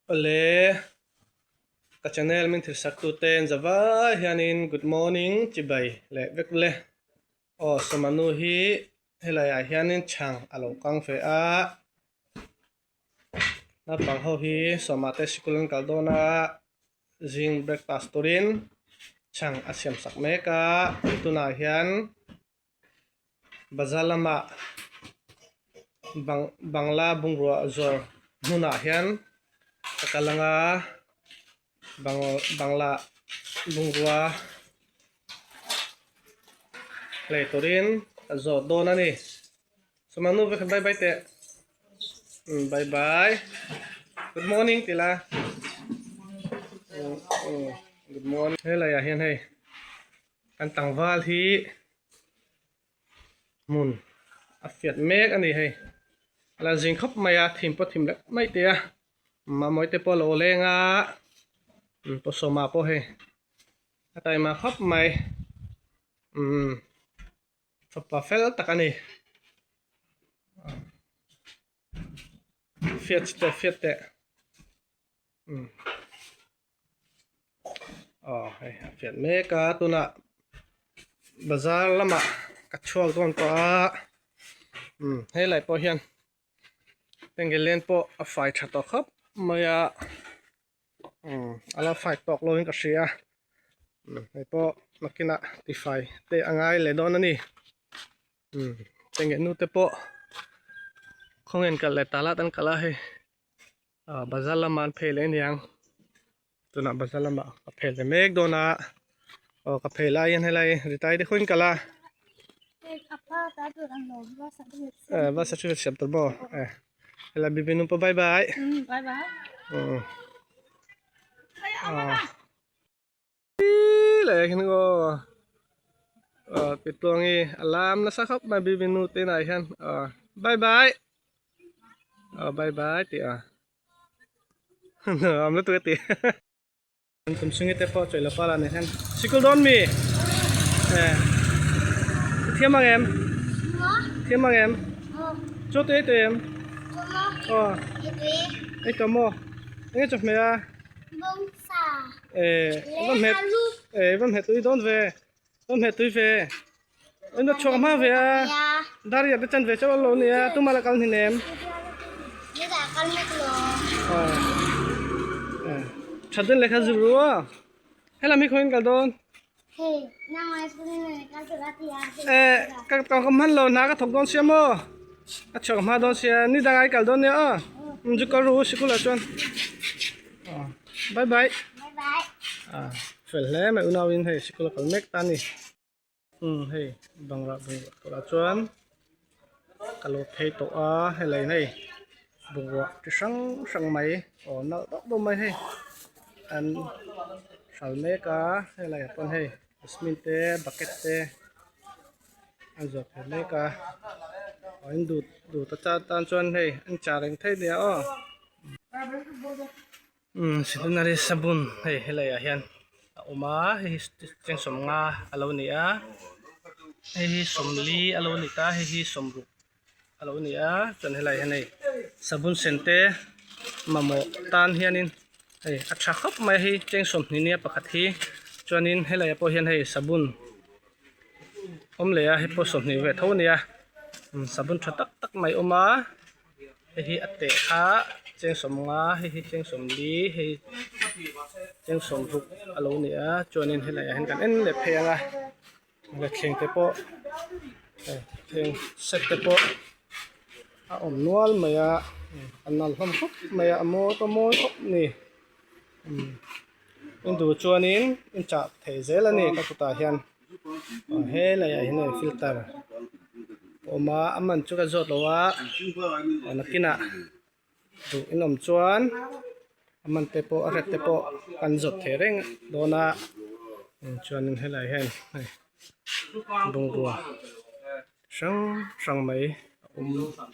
Awle, ka channel min thil sak tuten zavai hianin good morning chibai leh vek ule. Aw Sawmanu hi helai ah hianin chhang a lo kang ve a, naupang ho hi sawma te sikul an kal dawn a, zing breakfast turin chhang a siam sak mek a, tunah hian Bazar lamah bang bangla bungrua zawr hmunah hian ka kal ang a bang bangla bungrua lei turin ka zawt dawn a ni sawma nu vek bye bye teh umm bye bye good morning tih la umm good morning helai ah hian hei. Kan tlangval hi hmun a fiat mek a ni hei a la zing khawp mai a thim pawh thim leh mai te a mamawih te pawh a lo leng a pawsawma pawh hei a taima khawp mai umm fapa fel tak a ni fiat teh fiat teh umm. Aw hei a fiah mek a tunah bazar lamah ka chhuak dawn tawh a umm helai pawh hian tengelen pawh a fai tha tawh khawp mai a umm a la fai tawk lo in ka hria umm hei pawh nakinah tifai te a ngai leh dawn a ni umm tengge nu te pawh khawnge an kal leh ta lat an kal a hei. Ah bazar lamah an phei leh aniang tunah bazar lamah ka phei leh mek dawn a aw ka phei lai hian helai ritai te khawiin kal a eh va certificate siam tur maw eh helai bibinu pawh bye bye umm ah. Leh hian aw aw pitluangi a lam nasa khawp mai bibi nu te inah hian aw bye bye aw bye bye tih a nuam lutuk a ti tum chungi te pawh chawi lapa lah nen hian sikul dawn mi eh thiam ang em thiam ang em chaw te ei tawh em aw ei tawh maw enge chawhmeh a. Eh van hmet tui dawn ve van hmet tui ve en ta chhuak hma ve a dar riat te chan ve chauh alo nia tuma la kal hnin em that den lehkha zir ru a helam hi khawiin kal dawn eh ka ka hman lo hna ka thawk dawn sia maw a chhuak hma dawn sia ni dang ai kal dawn nia aw zu kal ru sikul ah chuan bye bye ah fel hle mai unau in hei sikul a kal mek ta a ni umm hei bangra bungrua turah chuan ka lo phei tawh a helai in hei bungrua chi hrang hrang mai aw nalh deuh deuh mai hei an hral mek a helai ah pawn hei dustbin te bucket te an zawh phei mek a aw in duh duh ta tan chuan hei an chah reng thei nia aw. Umm secondary sabun hei helai ah hian a awm a hei hi cheng sawmnga a lo ni a hei hi sawmli a lo ni ta hei hi sawmruk a lo ni a chuan helai hian hei sabun sen te mamawh tan hianin hei a tha khawp mai a hei cheng sawmhnih nia pakhat hi chuanin helai ah pawh hian hei sabun awm leh a hei pawh sawmhnih ve tho a ni a sabun tha tak tak mai a awm a. Hei hi a teh kha cheng sawmnga hei hi cheng sawmli hei cheng sawmruk a lo ni a chuanin helai ah hian kan en leh phei ang a thleng te pawh thleng set te pawh a awm nual mai a a nal hlawm khawp mai a a mawi pawh a mawi khawp a ni in duh chuanin in chah thei zel a ni ka kutah hian. Helai ah hian hei filter a awm a a man chu ka zawt lo a nakinah duh in awm chuan a man te pawh a rate te pawh kan zawt thei reng dawn a chuanin helai hian hei bungrua hrang hrang mai a awm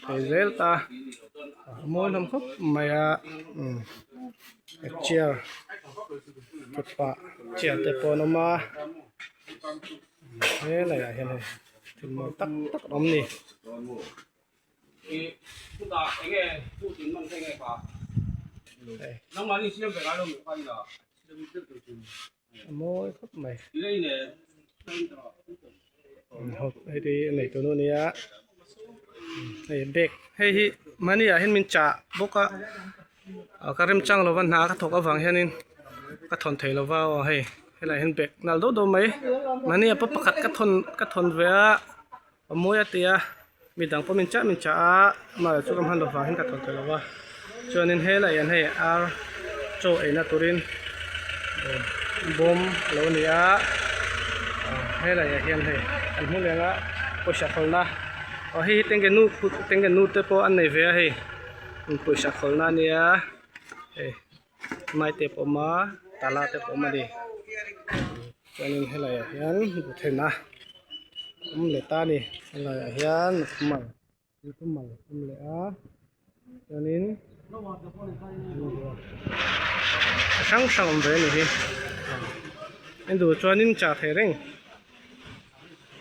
thei zel ta a mawi hlawm khawp mai a chair thut pah chair te pawh an awm a helai ah hian hei thil mawi tak tak a awm a ni. Hei a mawi khawp mai hei te hi a nei tunu ania hei bag hei hi mahni ah hian min chah bawk a ka remchang lova hna ka thawk avang hianin ka thawn thei lova aw hei helaiah hian bag nal deuh deuh mai mahni ah pawh pakhat ka thawn ka thawn ve a a mawi a ti a midang pawh min chah min chah a amah chu ka hman lovah hian ka thawn thei lova chuanin helaiah hian hei ar chaw eina turin bawm a lo ni a helaiah hian hei kan hmu leng a pawisa khawlna aw hei hi tenge nu tenge nu te pawh an nei ve a hei pawisa khawlna a nia hei maite pawh a awm a tala te pawh a awm a ni chuanin helaiah hian buthena awm leh ta a ni helaiah hian mal mal a awm leh a chuanin chi hrang hrang awm ve a ni hi en duh chuanin chah thei reng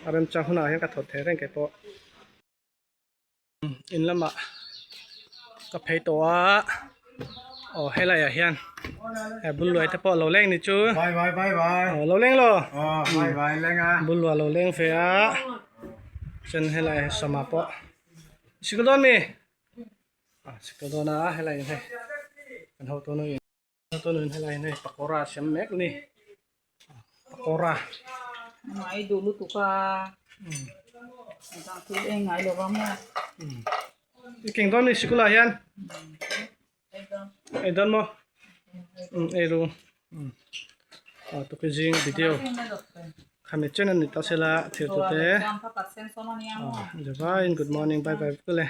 a remchang hunah hian ka thawt thei reng keipawh. In lamah ka phei tawh a aw helai ah hian he bul luai te pawh a lo leng ni chu aw lo leng lo bul luai a lo leng ve a chuan helai sawma pawh sikul dawn mi ah sikul dawn a helai in hei kan hotu nu in hotu nu in helai in hei pakora a siam mek a ni pakora. Ngai duh lutuk a thil eng ngai lo vang maw. I keng dawn mi sikul ah hian ei dawn maw ei ru aw tukhi zing video khami chen a ni ta sela thil tute aw zavain good morning bye bye vek le.